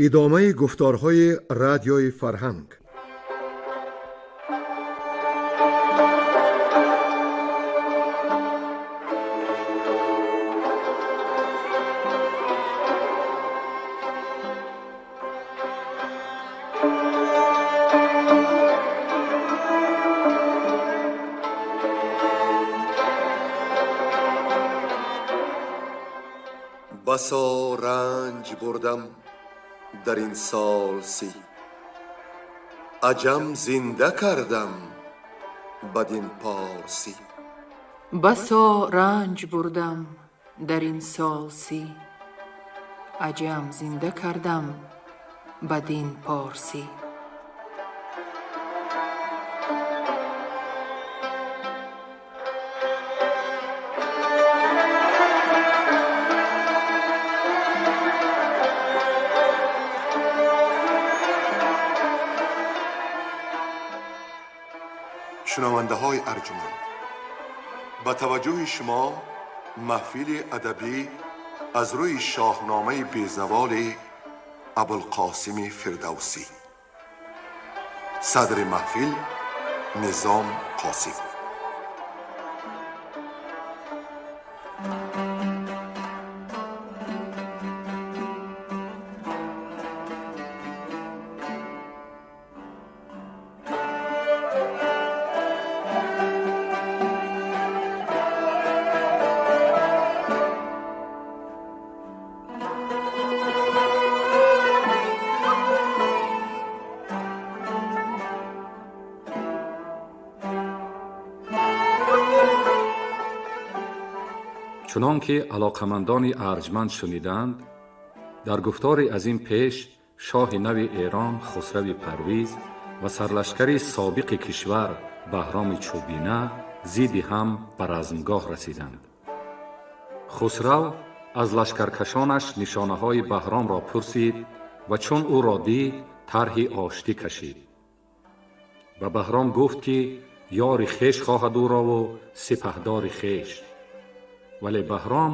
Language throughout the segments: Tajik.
Идомаи гуфторҳои Радиои Фарҳанг. Басо ранҷ бурдам дар ин сол 30, аҷам зинда кардам бадин порсӣ. Басо ранҷ бурдам дар ин сол 30, аҷам зинда кардам бадин порсӣ. Шунавандаҳои арҷуманд, ба таваҷҷӯҳи шумо маҳфили адабӣ аз рӯи шоҳномаи безаволи Абулқосими Фирдавсӣ. Садри маҳфил Низом Қосим. Чунон ки алоқамандони арҷманд шуниданд, дар гуфтори аз ин пеш шоҳи нави Эрон Хусрави Парвиз ва сарлашкари собиқи кишвар Баҳроми Чӯбина зидди ҳам ба размгоҳ расиданд. Хусрав аз лашкаркашонаш нишонаҳои Баҳромро пурсид ва чун ӯро дид, тарҳи оштӣ кашид. Ба Баҳром гуфт, ки ёри хеш хоҳад ӯрову сипаҳдори хеш. Вале Баҳром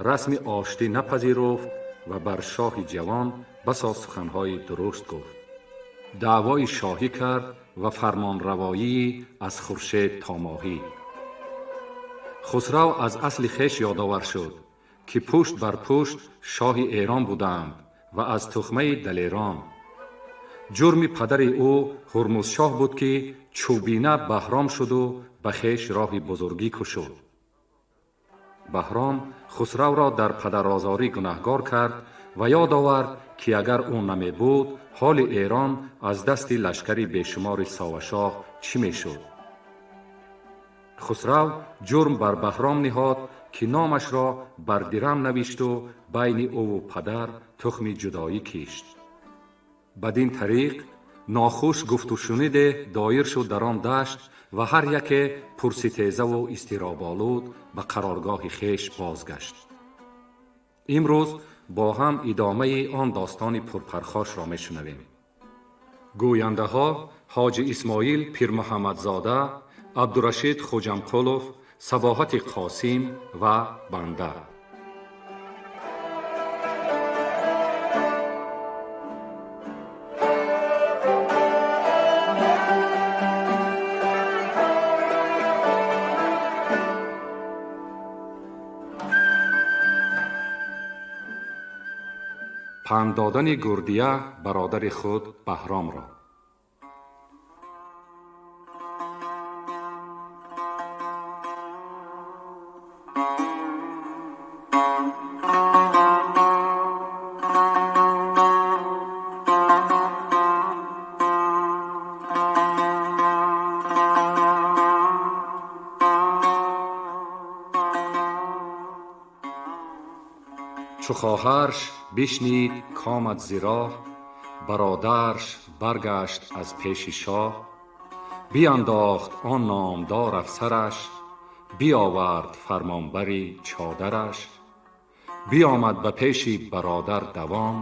расми оштӣ напазируфт ва бар шоҳи ҷавон басо суханҳои дурушт гуфт. Даъвои шоҳӣ кард ва фармонравоии аз хуршед то моҳӣ. Хусрав аз асли хеш ёдовар шуд, ки пушт бар пушт шоҳи Эрон буданд ва аз тухмаи далерон. Ҷурми падари ӯ Ҳурмузшоҳ буд, ки чӯбина Баҳром шуду ба хеш роҳи бузургӣ кушуд. Баҳром Хусравро дар падарозорӣ гунаҳгор кард ва ёд овард, ки агар ӯ намебуд, ҳоли Эрон аз дасти лашкари бешумори Совашоҳ чӣ мешуд. Хусрав ҷурм бар Баҳром ниҳод, ки номашро бар дирам навишту байни ӯву падар тухми ҷудоӣ кишт. Бадин тариқ нохуш гуфтушуниде доир шуд дар он дашт ва ҳар яке пурситезаву изтироболуд ба қароргоҳи хеш бозгашт. Имрӯз бо ҳам идомаи он достони пурпархошро мешунавем. Гӯяндаҳо Ҳоҷи Исмоил Пирмуҳаммадзода, Абдурашид Хуҷамқулов, Сабоҳати Қосим ва банда. Панд додани Гурдия бародари худ Баҳромро. Чу хоҳарш бишнид комад зи роҳ, бародарш баргашт аз пеши шоҳ, биандохт он номдор афсараш, биовард фармонбари чодараш, биомад ба пеши бародар давон,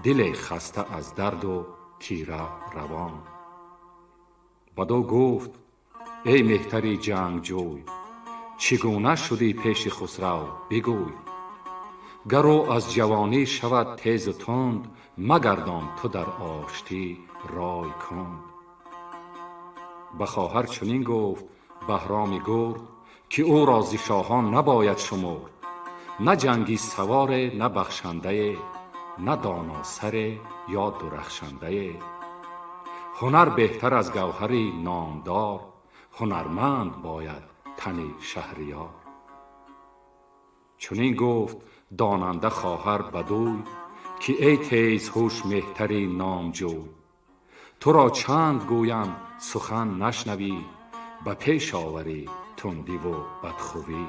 диле хаста аз дарду тира равон. Бадо гуфт: эй меҳтари ҷангҷӯй, чӣ гуна шудӣ пеши Хусрав, бигӯй. Гар ӯ аз ҷавонӣ шавад тезу тунд, магардон ту дар оштӣ рой кунд. Ба хоҳар чунин гуфт Баҳроми гурд, ки ӯро зи шоҳон набояд шумурд. На ҷангӣ саворе, на бахшандае, на доносаре ё дурахшандае. Ҳунар беҳтар аз гавҳари номдор, ҳунарманд бояд тани шаҳриёр. Чунин гуфт донанда хоҳар бадӯй, ки эй тезҳуш меҳтари номҷӯй, туро чанд гӯям сухан нашнавӣ, ба пеш оварӣ тундиву бадхӯӣ.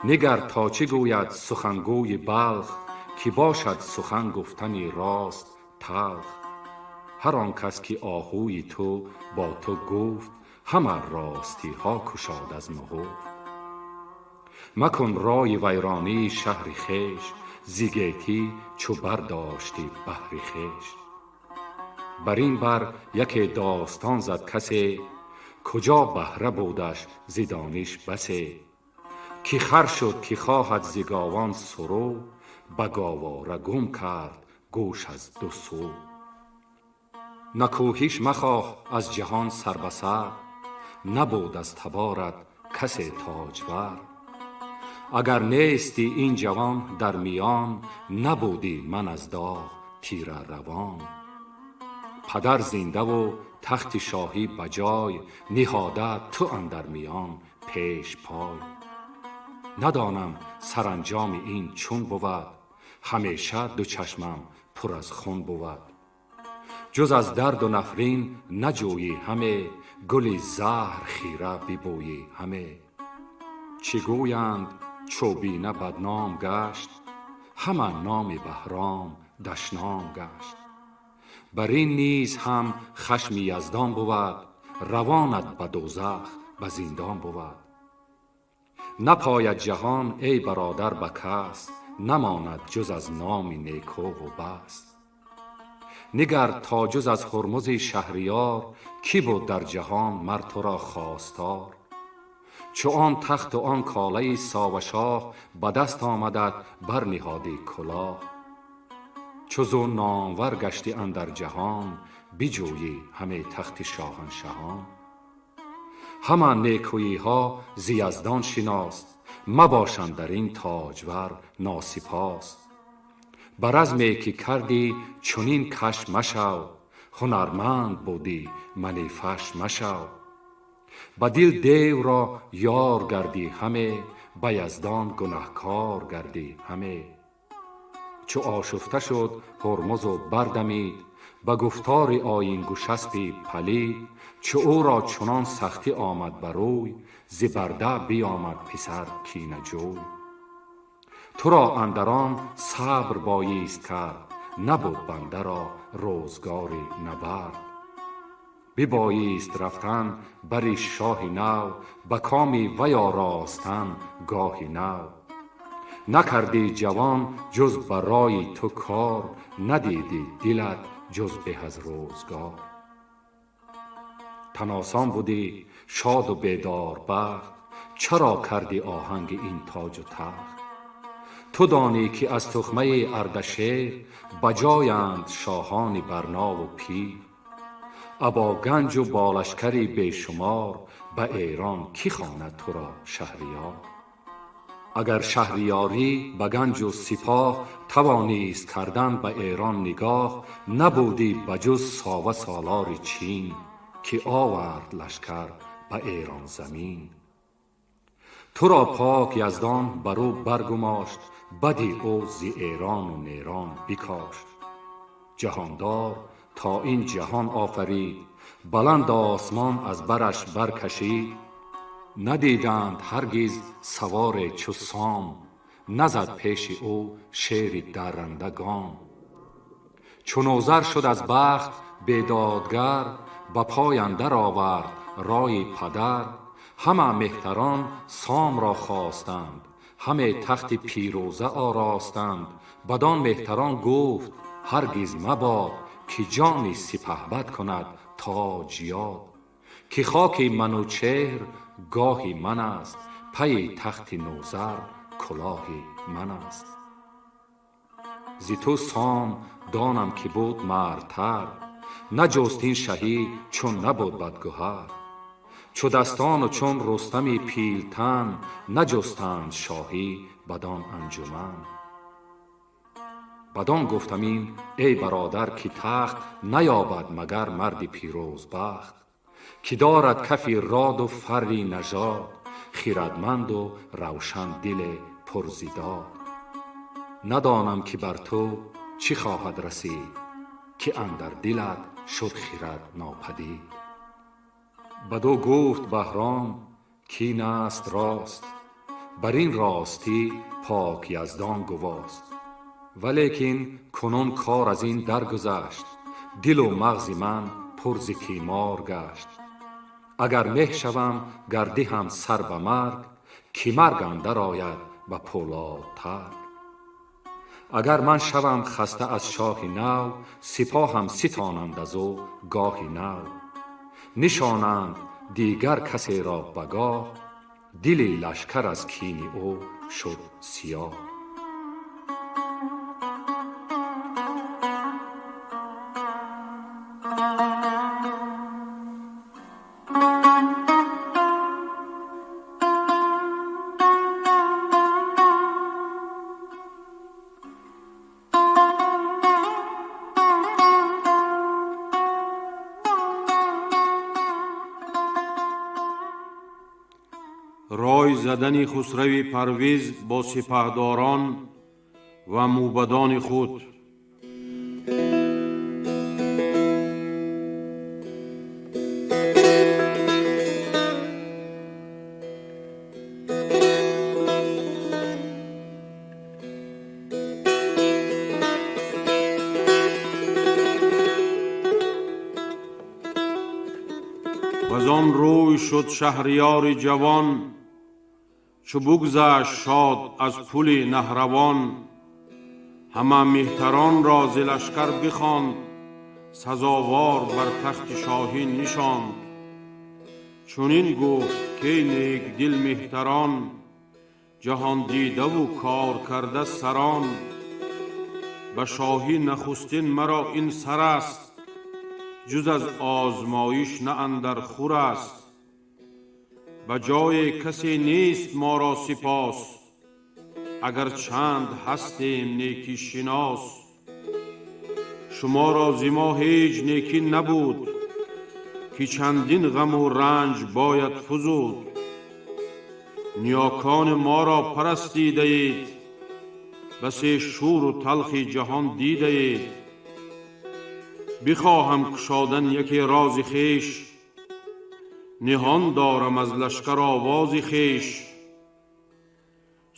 Нигар то чӣ гӯяд сухангӯи Балх, ки бошад сухан гуфтани рост талх. Ҳар он кас ки оҳуи ту бо ту гуфт, ҳама ростиҳо кушод аз нуҳуфт. Макун ройи вайронии шаҳри хеш, зи гетӣ чу бардоштӣ баҳри хеш. Бар ин бар яке достон зад касе, куҷо баҳра будаш зи дониш басе. Ки хар шуд ки хоҳад зи говон суру, ба говора гум кард гӯш аз ду су. Накӯҳиш махоҳ аз ҷаҳон сар ба сар, набуд аз таборат касе тоҷвар. Агар нестӣ ин ҷавон дар миён, набудӣ ман аз доғ тира равон. Падар зиндаву тахти шоҳӣ ба ҷой, ниҳода ту андар миён пеш пой. Надонам саранҷоми ин чун бувад, ҳамеша ду чашмам пур аз хун бувад. Ҷуз аз дарду нафрин наҷӯйӣ ҳаме, гули заҳр хира бибӯйӣ ҳаме. Чӣ гӯянд чӯбина бадном гашт, ҳама номи Баҳром дашном гашт. Бар ин низ ҳам хашми Яздон бувад, равонат ба дӯзах ба зиндон бувад. Напояд ҷаҳон эй бародар ба кас, намонад ҷуз аз номи некӯву бас. Нигар то ҷуз аз Ҳурмузи шаҳриёр, кӣ буд дар ҷаҳон мар туро хостор. Чу он тахту он колаи Совашоҳ ба даст омадат, барниҳодӣ кулоҳ. Чу зу номвар гаштӣ андар ҷаҳон, биҷӯйӣ ҳаме тахти шоҳаншаҳон. Ҳама некӯиҳо зи Яздон шиност, мабош андар ин тоҷвар носипос. Бар азме ки кардӣ чунин каш машав, ҳунарманд будӣ манефаш машав. Ба дил девро ёр гардӣ ҳаме, ба Яздон гунаҳкор гардӣ ҳаме. Чу ошуфта шуд Ҳурмузу бардамид, ба гуфтори оингушаспи палид, чу ӯро чунон сахтӣ омад ба рӯй, зи барда биёмад писар кинаҷӯй. Туро андар он сабр боист кард, набуд бандаро рӯзгори набард. Бибоист рафтан бари шоҳи нав, ба коми вай оростан гоҳи нав. Накардӣ ҷавон ҷуз ба ройи ту кор, надидӣ дилат ҷуз беҳ аз рӯзгор. Тан осон будӣ шоду бедорбахт, чаро кардӣ оҳанги ин тоҷу тахт? Ту донӣ ки аз тухмаи Ардашер ба ҷоянд шоҳони барнову пир. Або ганҷу бо лашкари бешумор ба Эрон кӣ хонад туро шаҳриёр? Агар шаҳриёрӣ ба ганҷу сипоҳ тавонист кардан ба Эрон нигоҳ, набудӣ ба ҷуз Сова солори Чин, ки овард лашкар ба Эрон замин. Туро пок Яздон бар ӯ баргумошт, бади ӯ зи Эрону Нерон бикошт. Ҷаҳондор то ин ҷаҳон офарид, баланд осмон аз бараш баркашид. Надиданд ҳаргиз саворе чу Сом, назад пеши ӯ шери дарранда гом. Чу Нӯзар шуд аз бахт бедодгар, ба пой андар овард ройи падар. Ҳама меҳтарон Сомро хостанд, ҳаме тахти пирӯза оростанд. Бадон меҳтарон гуфт: ҳаргиз мабод, ки ҷони сипаҳбад кунад тоҷ ёд. Ки хоки Манучеҳр гоҳи ман аст, пайи тахти Нӯзар кулоҳи ман аст. Зи ту Сом донам ки буд мардтар, наҷуст ин шаҳӣ чун набуд бадгуҳар. Чу Достону чун Рустами пилтан, наҷустанд шоҳӣ бадон анҷуман. Бадон гуфтам ин, эй бародар, ки тахт наёбад магар марди пирӯзбахт, ки дорад кафи роду фарри нажод, хирадманду равшан диле пурзидод. Надонам ки бар ту чӣ хоҳад расид, ки андар дилат шуд хирад нопадид. Бадӯ гуфт Баҳром кин аст рост, бар ин ростӣ пок Яздон гувост. Валекин кунун кор аз ин даргузашт, дилу мағзи ман пур зи тимор гашт. Агар меҳ шавам, гар диҳам сар ба марг, ки марг андар ояд ба пӯлодтарг. Агар ман шавам хаста аз шоҳи нав, сипоҳам ситонанд аз ӯ гоҳи нав. Нишонанд дигар касеро ба гоҳ, дили лашкар аз кини ӯ шуд сиёҳ. Рой задани Хусрави Парвиз бо сипаҳдорон ва мӯбадони худ. Вазон рӯй шуд шаҳриёри ҷавон, чу бугзашт шод аз пули Наҳравон. Ҳама меҳтаронро зи лашкар бихонд, сазовор бар тахти шоҳӣ нишонд. Чунин гуфт кей некдил меҳтарон, ҷаҳондидаву кор карда сарон. Ба шоҳӣ нахустин маро ин сар аст, ҷуз аз озмоиш на андар хур аст. Ба ҷое касе нест моро сипос, агар чанд ҳастем некӣшинос. Шуморо зи мо ҳеҷ некӣ набуд, ки чандин ғаму ранҷ бояд фузуд. Ниёкони моро парастидаед, басе шӯру талхи ҷаҳон дидаед. Бихоҳам кушодан яке рози хеш, ниҳон дорам аз лашкар овози хеш.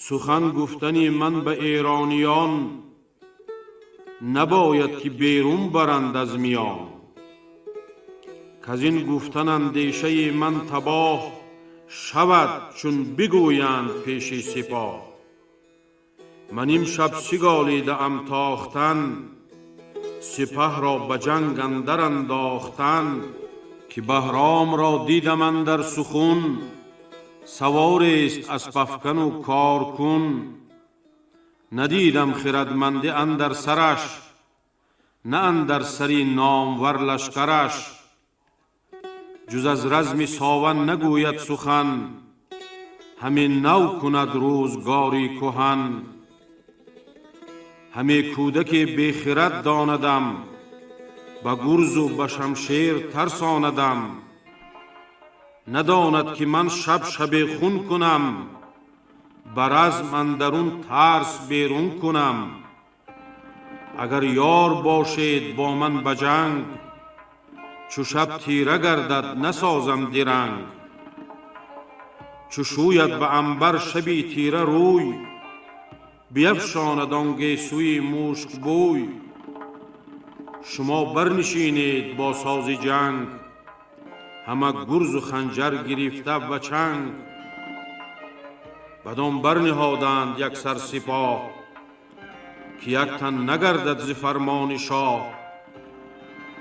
Сухан гуфтани ман ба эрониён, набояд ки берун баранд аз миён. Каз ин гуфтан андешаи ман табоҳ шавад, чун бигӯянд пеши сипоҳ. Ман имшаб сиголидаам тохтан, сипаҳро ба ҷанг андар андохтан. Ки Баҳромро дидам андар сухун, саворест аспафкану коркун. Надидам хирадмандӣ андар сараш, на андар сари номвар лашкараш. Ҷуз аз разми сован нагӯяд сухан, ҳаме нав кунад рӯзгори кӯҳан. Ҳаме кӯдаке бехирад донадам, ба гурзу ба шамшер тарсонадам. Надонад ки ман шаб шабе хун кунам, ба разм андарун тарс берун кунам. Агар ёр бошед бо ман ба ҷанг, чу шаб тира гардад насозам диранг. Чу шӯяд ба анбар шаби тира рӯй, биафшонад он гесӯи мушкбӯй. Шумо барнишинед бо сози ҷанг, ҳама гурзу ханҷар гирифта ба чанг. Бадон барниҳоданд як сар сипоҳ, ки як тан нагардад зи фармони шоҳ.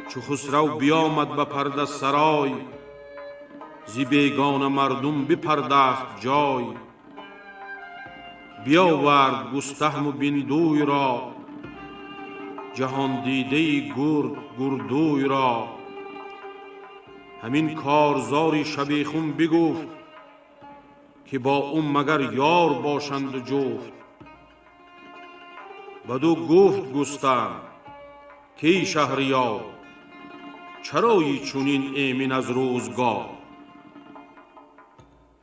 Чу Хусрав биёмад ба парда сарой, зи бегона мардум бипардахт ҷой. Биёвард Густаҳму Биндуйро, Ҷаҳондидаи гурд Гурдуй ро. Ҳамин корзори шабихун бигуфт, ки бо ӯ магар ёр бошанду ҷуфт. Баду гуфт Густам: «Кай шаҳриёр, чарои чунин эмин аз рӯзгор?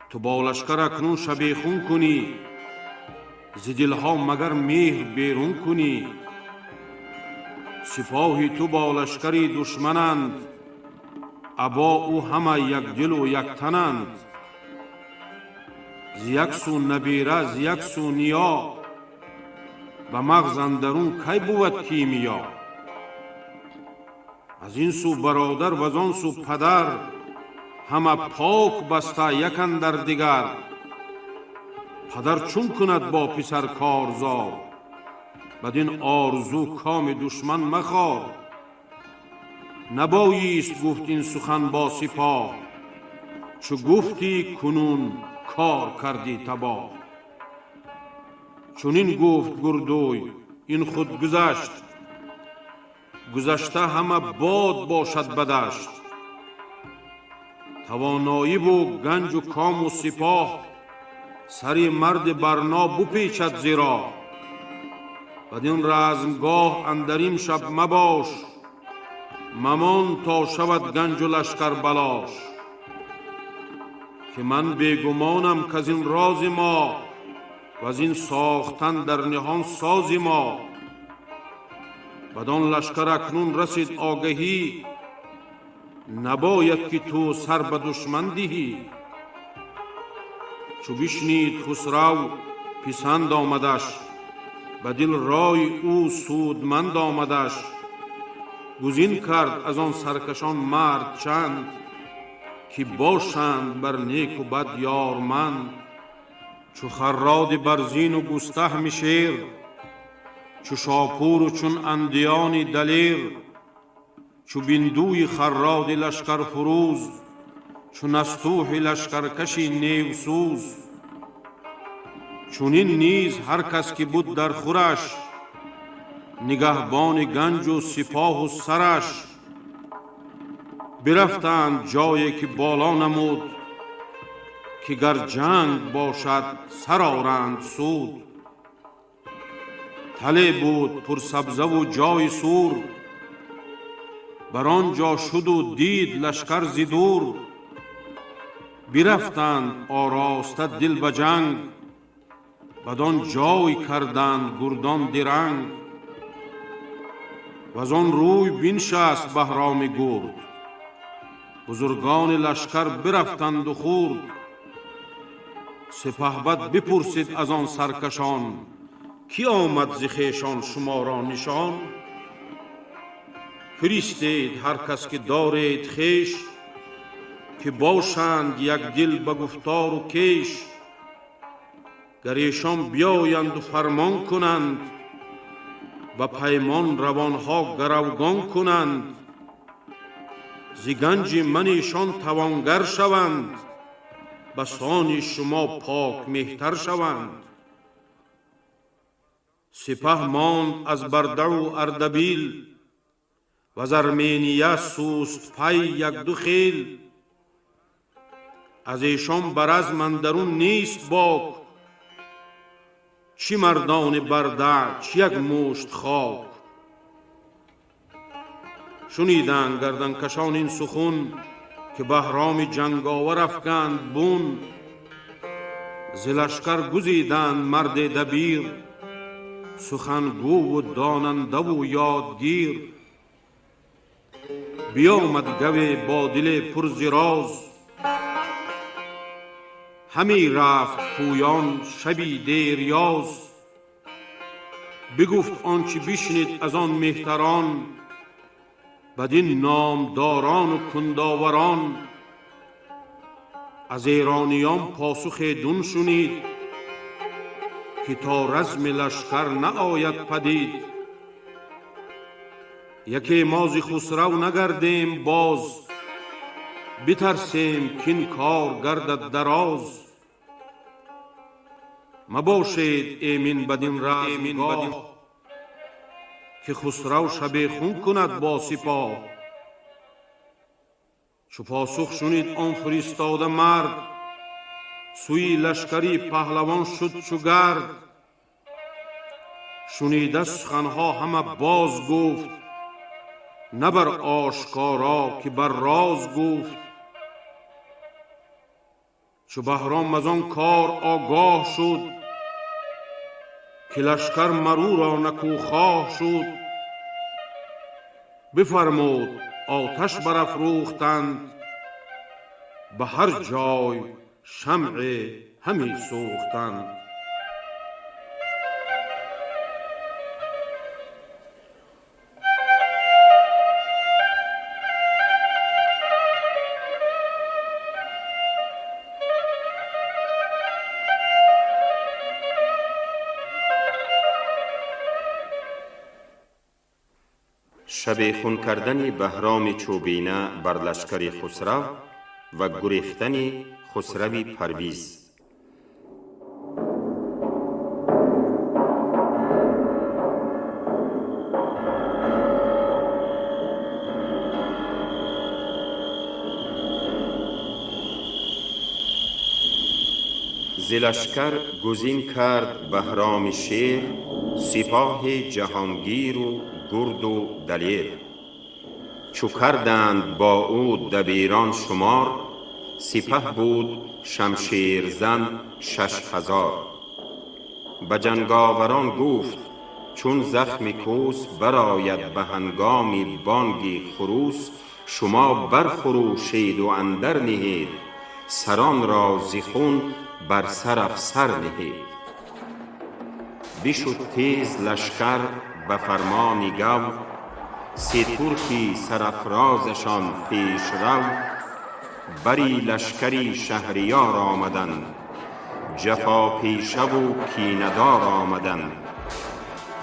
Ту бо лашкар акнун шабехун кунӣ, зи дилҳо магар меҳр берун кунӣ. Сипоҳи ту бо лашкари душмананд, або ӯ ҳама якдилу яктананд. Зи як сӯ набира, зи як сӯ ниё, ба мағз андарун кай бувад кимиё? Аз ин сӯ бародар, ваз он сӯ падар, ҳама пок баста як андар дигар. Падар чун кунад бо писар корзор? Бадин орзу коми душман махор. Набоист гуфт ин сухан бо сипоҳ, чу гуфтӣ кунун кор кардӣ табоҳ». Чунин гуфт Гурдуй: «Ин худ гузашт, гузашта ҳама бод бошад ба дашт. Тавоноиву ганҷу кому сипоҳ сари марди барно бупечад зиро. Бадин размгоҳ андарин шаб мабош, мамон то шавад ганҷу лашкар балош. Ки ман бегумонам, каз ин рози мо ваз ин сохтан дар ниҳон сози мо бадон лашкар акнун расид огаҳӣ, набояд ки ту сар ба душман диҳӣ». Чу бишнид Хусрав, писанд омадаш, ба дил рой ӯ судманд омадаш. Гузин кард аз он саркашон мард чанд, ки бошанд бар неку бад ёрманд, чу Харроди барзину Густаҳми шер, чу Шопуру чун Андиёни далер, чу Биндуи Харроди лашкарфурӯз, чу Настуҳи лашкаркаши невсӯз. Чунин низ ҳар кас ки буд дар хураш нигаҳбони ганҷу сипоҳу сараш. Бирафтанд ҷое ки боло намуд, ки гар ҷанг бошад, сароранд суд. Тале буд пурсабзаву ҷои сур, бар он ҷо шуду дид лашкар зи дур. Бирафтанд ороста дил ба ҷанг, бадон ҷой карданд гурдон диранг. Ваз он рӯй биншаст Баҳроми Гурд, бузургони лашкар бирафтанду хурд. Сипаҳбад бипурсид аз он саркашон: «Кӣ омад зи хешон шуморо нишон? Фиристед ҳар кас ки доред хеш, ки бошанд якдил ба гуфтору кеш. Гар эшон биёянду фармон кунанд, ба паймон равонҳо гаравгон кунанд, зи ганҷи ман эшон тавонгар шаванд, ба сони шумо пок меҳтар шаванд». Сипаҳ монд аз Бардаву Ардабил ва з Армения сустпай якду хел. Аз эшон бар азм андарун нест бок, чӣ мардони Барда, чӣ як мушт хок. Шуниданд гарданкашон ин сухун, ки Баҳроми ҷанговар афканд бун. Зи лашкар гузиданд марде дабир, сухангӯву донандаву ёдгир. Биёмад гаве бо диле пур зи роз, ҳами рафт пӯён шаби дерёз. Бигуфт он чӣ бишнид аз он меҳтарон, бадин номдорону кундоварон. Аз эрониён посухе дун шунид, ки то разми лашкар наояд падид, яке мо зи Хусрав нагардем боз, битарсем, кин кор гардад дароз. Мабошед эмин бадин размгоҳ, ки Ки Хусрав шабехун кунад бо сипоҳ. Чу посух шунид он фиристода мард, сӯи лашкари паҳлавон шуд чу гард. Шунида суханҳо ҳама боз гуфт, на бар ошкоро, ки бар роз гуфт. Чу Баҳром аз он кор огоҳ шуд, ки лашкар марӯро накӯхоҳ шуд, бифармуд оташ барафрӯхтанд, ба ҳар ҷой шамъе ҳамӣ сӯхтанд. Шабехун кардани Баҳроми Чӯбина бар лашкари Хусрав ва гурехтани Хусрави Парвиз. Зи лашкар гузин кард Баҳроми шер сипоҳи ҷаҳонгиру гурду далер. Чу карданд бо ӯ дабирон шумор, сипаҳ буд шамшерзан 6000. Ба ҷанговарон гуфт: чун захми кӯс барояд ба ҳангоми бонги хурӯс, шумо бархурӯшеду андар ниҳед, саронро зи хун бар сар афсар ниҳед. Бишуд тез лашкар ба фармони гав, се турки сарафрозашон пешрав. Бари лашкари шаҳриёр омаданд, ҷафопешаву кинадор омаданд.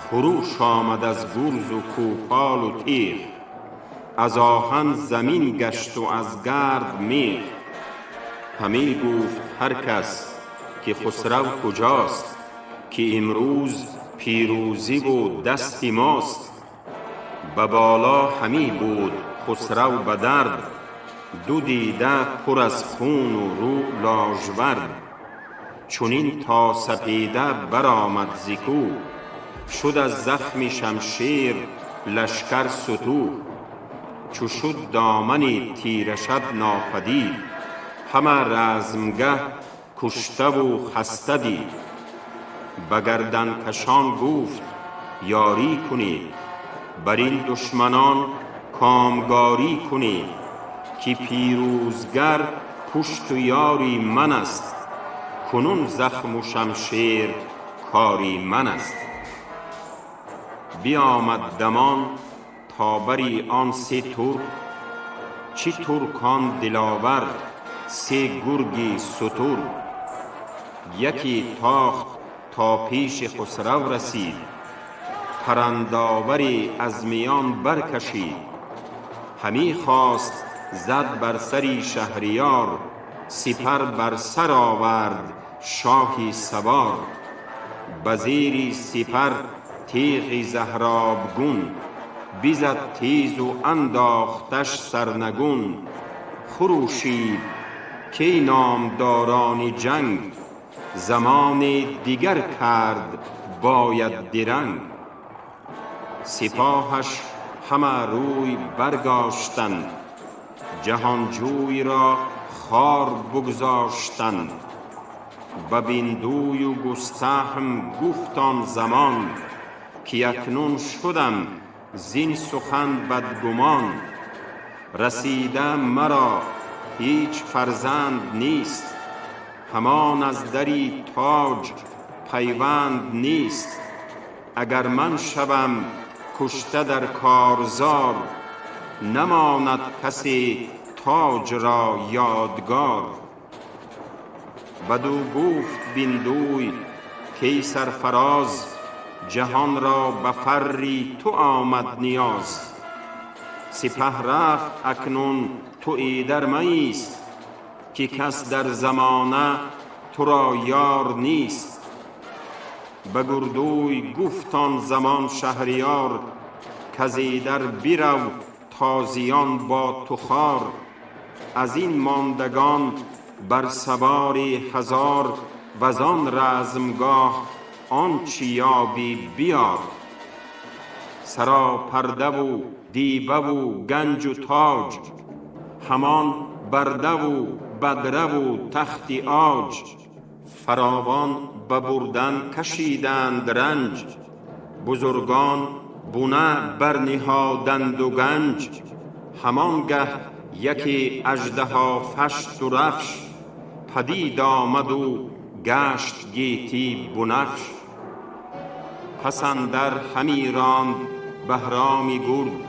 Хурӯш омад аз гурзу кӯполу тиғ, аз оҳан замин гашту аз гард меғ. Ҳамӣ гуфт ҳар кас, ки Хусрав куҷост, ки имрӯз пирӯзиву дасти мост. Ба боло ҳамӣ буд Хусрав ба дард, ду дида пур аз хуну рӯ ложвард. Чунин то сапеда баромад зи кӯҳ, шуд аз захми шамшер лашкар сутӯҳ. Чу шуд домани тирашаб нопадид, ҳама размгаҳ куштаву хаста дид. Ба гарданкашон гуфт: ёрӣ кунед, бар ин душманон комгорӣ кунед, ки пирӯзгар пушту ёри ман аст, кунун захму шамшер кори ман аст. Биомад дамон то бари он се турк, чӣ туркон диловар, се гурги сутург. Яке тохт то пеши Хусрав расид, парандоваре аз миён баркашид. Ҳамӣ хост зад бар сари шаҳриёр, сипар бар сар овард шоҳи савор. Ба зери сипар теғи заҳробгун, бизад тезу андохташ сарнагун. Хурӯшид кай номдорони ҷанг, замони дигар кард бояд диранг. Сипоҳаш ҳама рӯй баргаштанд, ҷаҳонҷӯйро хор бигзоштанд. Ба Биндӯю Густаҳм гуфт он замон, ки акнун шудам зин сухан бадгумон. Расида маро ҳеҷ фарзанд нест, ҳамон аз дари тоҷ пайванд нест. Агар ман шавам кушта дар корзор, намонад касе тоҷро ёдгор. Бадӯ гуфт Биндӯй: кай сарфароз, ҷаҳонро ба фарри ту омад ниёз. Сипаҳ рафт, акнун ту эдар маист, ки кас дар замона туро ёр нест. Ба Гурдӯй гуфт он замон шаҳриёр: کز ایدر برو تازیان با تخار. از این ماندگان بر سواری 1000، وزان رزمگاه آنچ یابی بیار. سراپرده و دیبه و گنج و تاج، همان برده و بدره و تخت عاج. فراوان ببردن کشیدند رنج، بزرگان بنه برنهادند و گنج. همانگه یکی اژدها فش درفش، پدید آمد و گشت گیتی بنفش. پس اندر همی راند بهرامی گرد،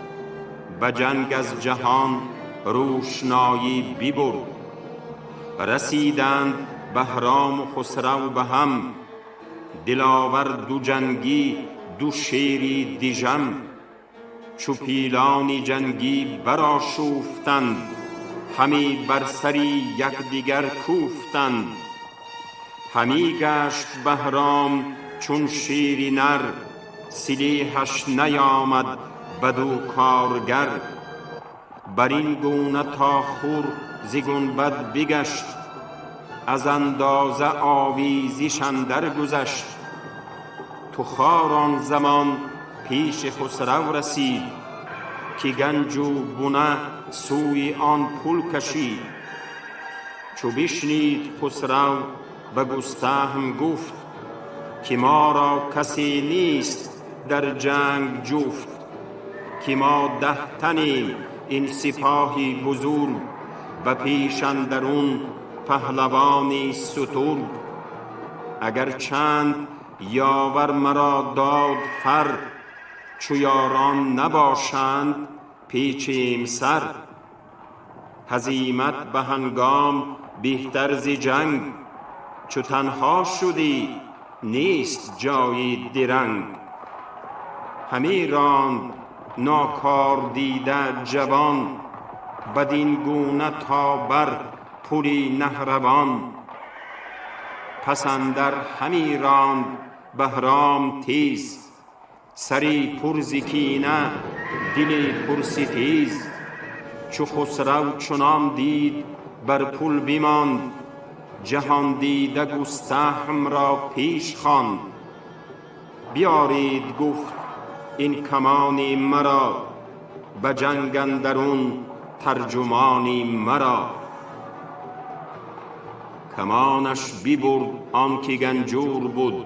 به جنگ از جهان روشنایی ببرد. رسیدند بهرام و خسرو به هم، دلاور دو جنگی دو شیری دژم. چو پیلانی جنگی برآشوفتند، همی بر سری یکدیگر کوفتند. همی گشت بهرام چون شیری نر، سلیحش نیامد بدو کارگر. بر این گونه تا خور ز گنبد بگشت، از اندازه آویزش اندر گذشت. تخار آن زمان پیش خسرو رسید، که گنج و بنه سوی آن پل کشید. چو بشنید خسرو به گستهم گفت، که ما را کسی نیست در جنگ جفت. که ما 10 تنیم این سپاهی بزرگ، به پیش اندرون پهلوانی سترگ. اگر چند یاور مرا داد فر، چو یاران نباشند پیچیم سر. هزیمت به هنگام بهتر ز جنگ، چو تنها شدی نیست جایی درنگ. همی راند ناکار دیده جوان، بدین گونه تا بر پلی نهروان. پس اندر همی راند بهرام تیز، سری پر ز کینه دلی پر ستیز. چو خسرو چنان دید بر پل بماند، جهان دیده گستهم را پیش خواند. بیارید گفت این کمانی مرا، به جنگ اندرون ترجمانی مرا. کمانش ببرد آنک گنجور بود،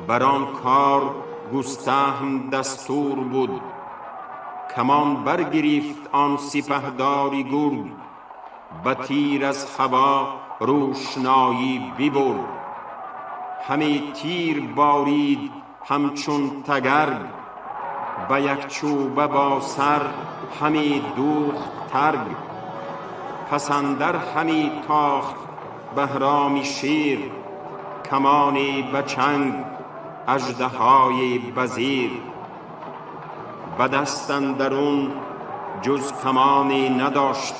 بر آن کار گستهم دستور بود. کمان برگرفت آن سپهداری گرد، به تیر از هوا روشنایی ببرد. همی تیر بارید همچون تگرگ، به یک چوبه با سر همی دوخت ترگ. پس اندر همی تاخت بهرامی شیر، کمانی به چنگ اژدهای بزیر. به دست اندرون جز کمانی نداشت،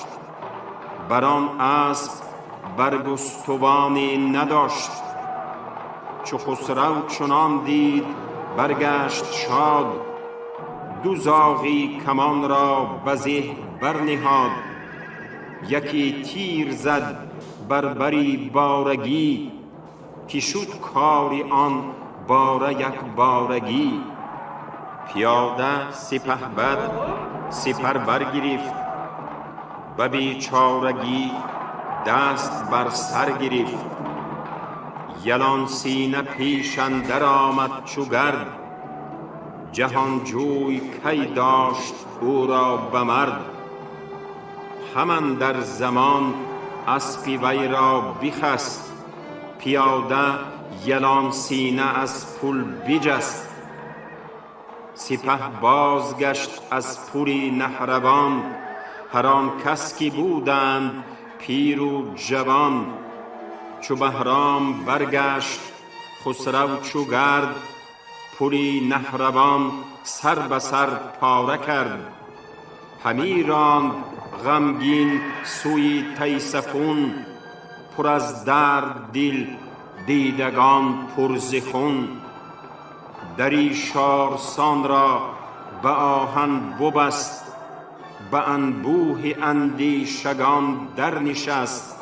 بر آن اسب برگستوانی نداشت. چو خسرو چنان دید برگشت شاد، دو زاغی کمان را به زه برنهاد. یکی تیر زد بر بری بارگی، که شد کار آن باره یک بارگی. پیاده سپهبد سپر برگرفت، به بیچارگی دست بر سر گرفت. یلان سینه پیش اندر آمد چو گرد، جهانجوی کی داشت او را به مرد. همان در زمان اسپ وی را بخست، پیاده یلان سینه از پل بجست. سپه بازگشت از پل نهروان، هر آن کس که بودند پیر و جوان. چو بهرام برگشت خسرو چو گرد، پلی نهروان سر به سر پاره کرد. همی راند غمگین سوی تیسفون، پر از درد دل دیدگان پر ز خون. دری شارسان را به آهن ببست، به انبوه اندیشگان در نشست.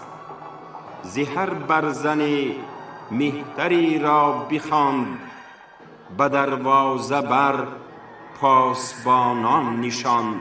ز هر برزن مهتری را بخواند، به دروازه بر پاسبانان نشاند.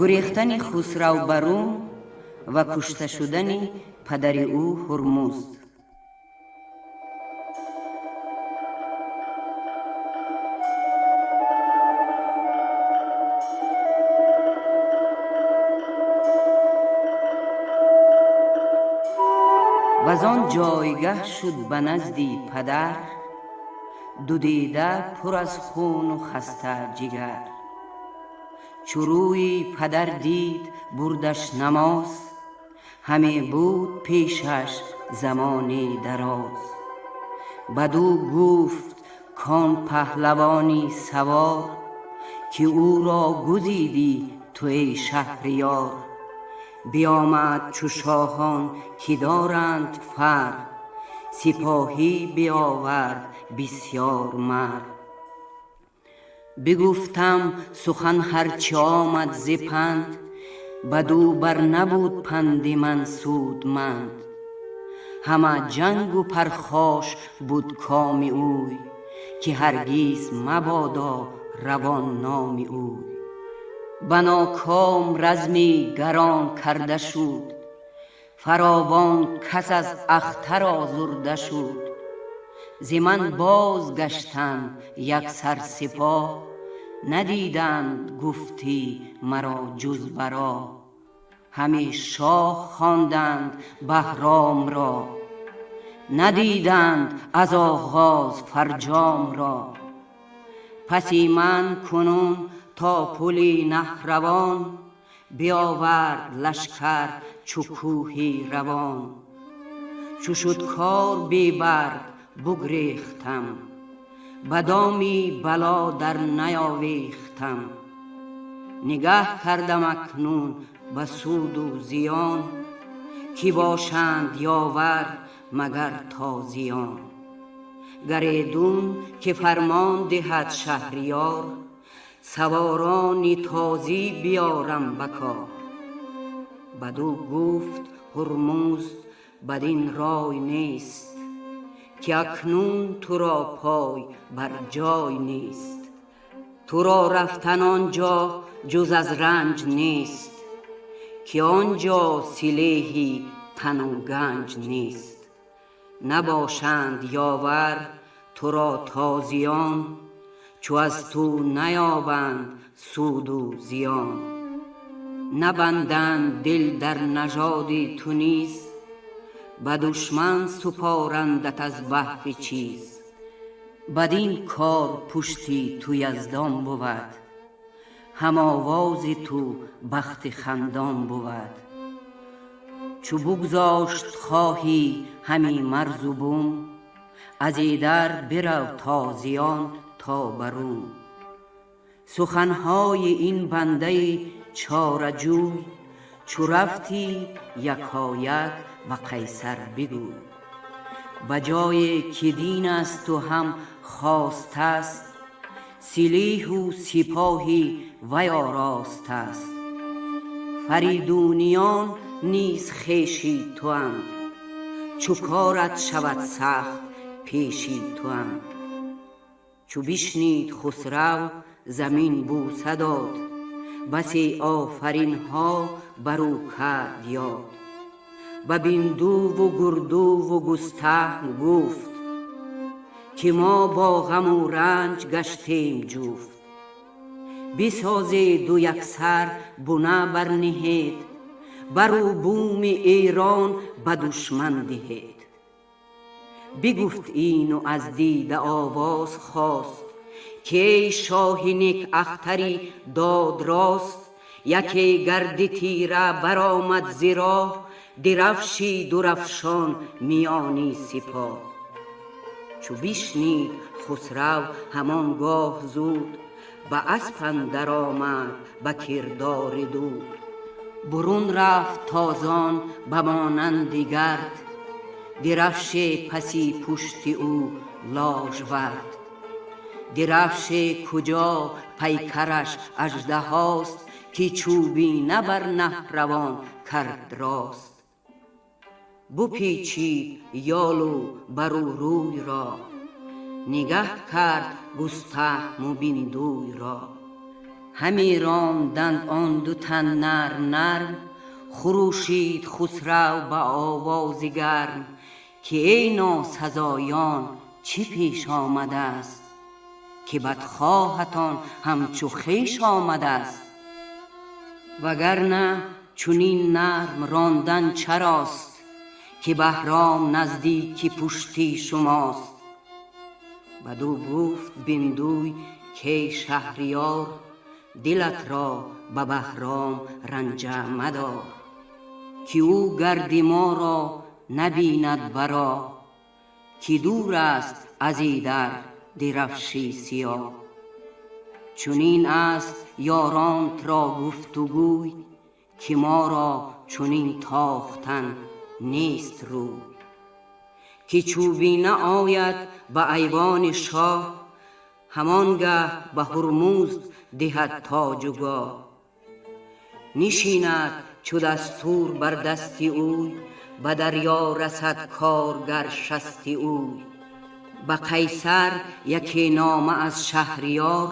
Гурехтани Хусрав ба Рум ва кушта шудани падари ӯ Ҳурмузд. Ваз он ҷойгаҳ шуд ба назди падар, ду дида пур аз хуну хаста ҷигар. Чу рӯи падар дид, бурдаш намоз, ҳаме буд пешаш замони дароз. Бадӯ гуфт кон паҳлавони савор, ки ӯро гузидӣ ту эй шаҳриёр. Биомад чу шоҳон ки доранд фар, сипоҳӣ биовард бисёр мар. Бигуфтам сухан ҳарчи омад зи панд, бадӯ бар набуд панди ман судманд. Ҳама ҷангу пархош буд коми ӯй, ки ҳаргиз мабодо равон номи ӯй. Ба ноком разми гарон карда шуд, фаровон кас аз ахтар озурда шуд. Зи ман бозгаштанд яксар сипоҳ, надиданд гуфтӣ маро ҷуз баро. Ҳаме шоҳ хонданд Баҳромро, надиданд аз оғоз фарҷомро. Паси ман кунун то пули Наҳравон, биовард лашкар чу кӯҳи равон. Чу шуд кор бебарг бугрехтам, ба доми бало дар наёвехтам. Нигаҳ кардам акнун ба суду зиён, ки бошанд ёвар магар тозиён. Гаредун ки фармон диҳад шаҳриёр, саворони тозӣ биёрам ба кор. Бадӯ гуфт Ҳурмузд бадин рой нест, ки акнун туро пой бар ҷой нест. Туро рафтан он ҷо ҷуз аз ранҷ нест, ки он ҷо силеҳи тану ганҷ нест. Набошанд ёвар туро тозиён, чу аз ту наёбанд суду зиён. Набанданд дил дар нажоди ту низ, ба душман супорандат аз баҳри чиз. Бадин кор пушти ту яздон бувад, ҳамовози ту бахти хандон бувад. Чу бугзошт хоҳӣ ҳами марзу бум, аз идар бирав тозиён то ба Рум. Суханҳои ин бандаи чораҷӯй, чу рафтӣ якояк ба Қайсар бигӯй. Ба ҷое ки дин асту ҳам хостааст, силеҳу сипоҳи вай оростааст. Фаридуниён низ хеши туанд, чу корат шавад сахт пеши туанд. Чу бишнид Хусрав, замин бӯса дод, басе офаринҳо бар ӯ кард ёд. Ба Биндуву Гурдуву Густаҳм гуфт, ки мо бо ғаму ранҷ гаштем ҷуфт. Бисозеду яксар буна барниҳед, бару буми Эрон ба душман диҳед. Бигуфт ину аз дида овоз хост, ки эй шоҳи нек ахтари додрост, яке гарди тира баромад зи роҳ, Дирафши дурафшон миёни сипоҳ. Чу бишнид Хусрав ҳамон гоҳ зуд, ба асп андар омад ба кирдори дуд. Бурун рафт тозон ба монанди гард, дирафше паси пушти ӯ ложвард. Дирафше куҷо пайкараш аждаҳост, ки чӯбина бар наҳравон кард рост. Бупечид ёлу бару рӯй ро, нигаҳ кард густаҳму биндӯй ро. Ҳами ронданд он ду тан нарм нарм, хурӯшид Хусрав ба овози гарм, ки эй носазоён чӣ пеш омадааст, ки бадхоҳатон ҳамчу хеш омадааст. Вагарна чунин нарм рондан чарост, ки Баҳром наздики пушти шумост. Бадӯ гуфт биндӯй кей шаҳриёр, дилат ро ба Баҳром ранҷа мадор, ки ӯ гарди моро набинад баро, ки дур аст аз идар дирафши сиёҳ. Чунин аст ёронтро гуфтугӯй, ки моро чунин тохтан нест рӯй. Ки чӯбина ояд ба айвони шоҳ, ҳамонгаҳ ба Ҳурмузд диҳад тоҷу гоҳ. Нишинад чу дастур бар дасти ӯй, ба дарё расад коргар шасти ӯй. Ба Қайсар яке нома аз шаҳриёр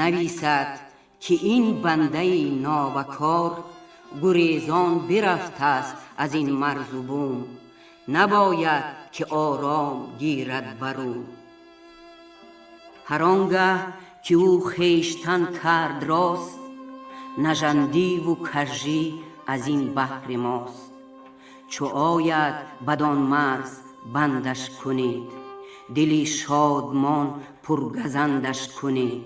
нависад, ки ин бандаи нобакор гурезон бирафтааст аз ин марзу бум, набояд ки ором гирад бар ӯ. Ҳар он гаҳ ки ӯ хештан кард рост, нажандиву кажжӣ аз ин баҳри мост. Чу ояд бадон марз бандаш кунед, дили шодмон пургазандаш кунед.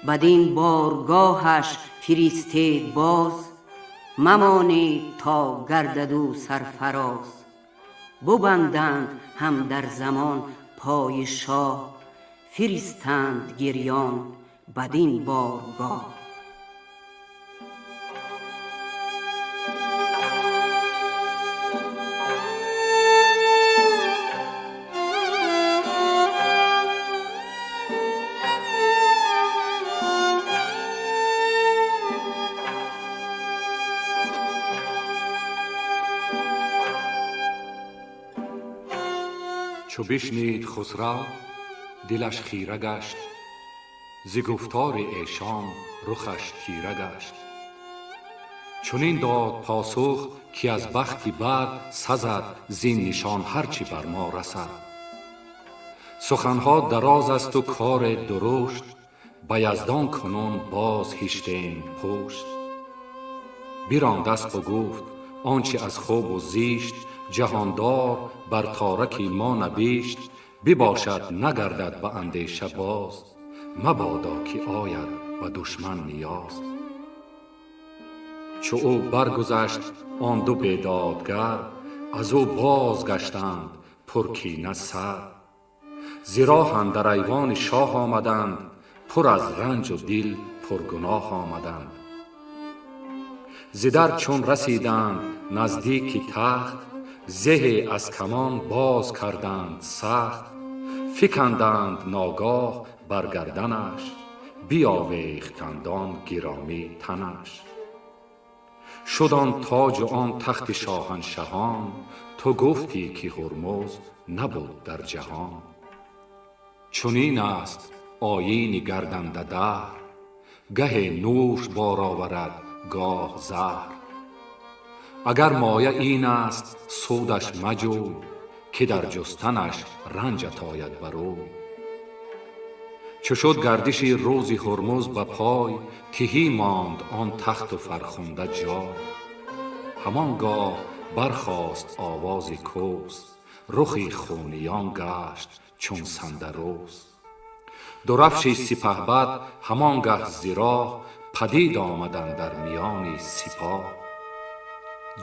Бадин боргоҳаш фиристед боз, мамонед то гардад ӯ сарфароз. Бубанданд ҳам дар замон пои шоҳ, фиристанд гирён бадин боргоҳ. Чу бишнид Хусрав, дилаш хира гашт, зи гуфтори эшон рухаш тира гашт. Чунин дод посух ки аз бахти бад сазад, зин нишон ҳарчи бар мо расад. Суханҳо дароз асту коре дурушт, ба яздон кунун боз ҳиштем пушт. Биронд аспу гуфт он чи аз хубу зишт, ҷаҳондор бар тораки мо набишт, бибошад нагардад ба андеша боз, мабодо ки ояд ба душман ниёз. Чу ӯ баргузашт он ду бедодгар, аз ӯ бозгаштанд пуркина сар. Зи роҳ андар айвони шоҳ омаданд, пур аз ранҷу дил пургуноҳ омаданд. Зи дар чун расиданд наздики тахт, зеҳе аз камон боз карданд сахт, фиканданд ногоҳ бар гарданаш, биёвехтанд он гиромӣ танаш. Шуд он тоҷу он тахти шоҳаншаҳон, ту гуфтӣ ки Ҳурмуз набуд дар ҷаҳон. Чунин аст оини гарданда даҳр, гаҳе нӯш бор оварад гоҳ заҳр. Агар моя ин аст судаш маҷӯй, ки дар ҷустанаш ранҷат ояд бар ӯй. Чу шуд гардиши рӯзи Ҳурмуз ба пой, тиҳӣ монд он тахту фархунда ҷой. Ҳамон гоҳ бархост овози кӯс, рухи хуниён гашт чун сандарӯз. Дурафши сипаҳбад ҳамон гаҳ зи роҳ, падид омаданд дар миёни сипоҳ.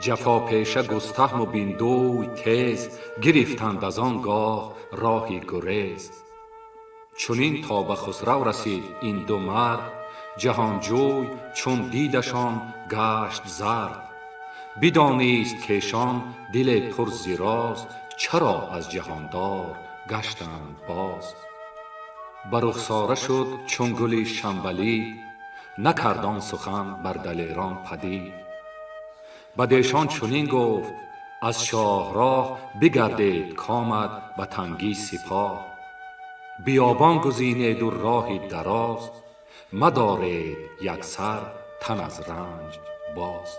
Ҷафопеша Густаҳму Биндӯй тез гирифтанд аз он гоҳ роҳи гурез. Чунин то ба Хусрав расид ин ду мард, ҷаҳонҷӯй чун дидашон гашт зард. Бидонист кешон диле пур зи роз, чаро аз ҷаҳондор гаштанд боз. Ба рухсора шуд чун гули шамбалид, накард он сухан бар далерон падид. Бадешон чунин гуфт: аз шоҳроҳ бигардед комад ба тангӣ сипоҳ. Биёбон гузинеду роҳи дароз, мадоред яксар тан аз ранҷ боз.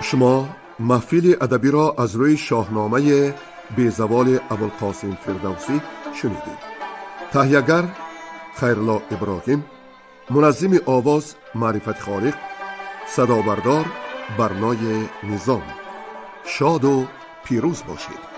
Шумо маҳфили адабиро аз рӯи шоҳномаи безаволи Абулқосим Фирдавсӣ шунидед. Таҳиягар Хайрулло Иброҳим, муназзими овоз Маърифати Холиқ, садобардор Барнои Низом. Шоду пирӯз бошед.